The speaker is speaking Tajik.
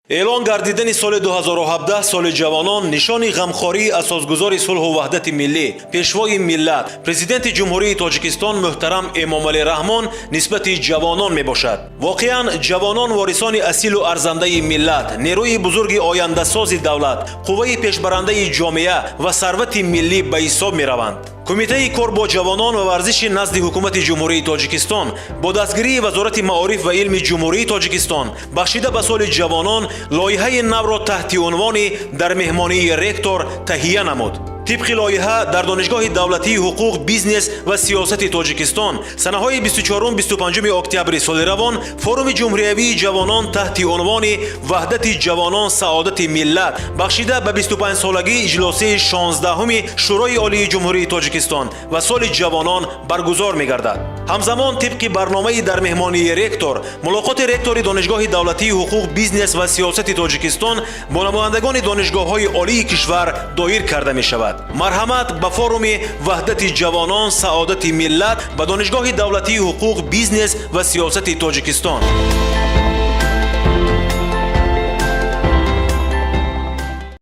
Эълон гардидани соли 2017 соли ҷавонон нишони ғамхории асосгузори сулҳу ваҳдати миллӣ, Пешвои миллат, Президенти Ҷумҳурии Тоҷикистон муҳтарам Эмомалӣ Раҳмон нисбати ҷавонон мебошад. Воқеан, ҷавонон ворисони асилу арзандаи миллат, нерӯи бузурги ояндасози давлат, қувваи пешбарандаи ҷомеа ва сарвати миллӣ ба ҳисоб мераванд. Кумитаи кор бо ҷавонон ва варзиши назди Ҳукумати Ҷумҳурии Тоҷикистон бо дастгирии Вазорати маориф ва илми Ҷумҳурии Тоҷикистон бахшида ба соли ҷавонон лоиҳаи навро таҳти унвони «Дар меҳмонии ректор» таҳия намуд. Тибқи лоиҳа, дар Донишгоҳи давлатии ҳуқуқ, бизнес ва сиёсати Тоҷикистон санаҳои 24-25 октябри соли равон форуми ҷумҳуриявии ҷавонон таҳти унвони «Ваҳдати ҷавонон — саодати миллат», бахшида ба 25-солагии иҷлосияи 16-уми Шӯрои Олии Ҷумҳурии Тоҷикистон ва соли ҷавонон баргузор мегардад. Ҳамзамон, тибқи барномаи «Дар меҳмонии ректор» мулоқоти ректори Донишгоҳи давлатии ҳуқуқ, бизнес ва сиёсати Тоҷикистон бо намояндагони донишгоҳҳои олии кишвар доир карда мешавад. Марҳамат ба форуми «Ваҳдати ҷавонон — саодати миллат» ба Донишгоҳи давлатии ҳуқуқ, бизнес ва сиёсати Тоҷикистон.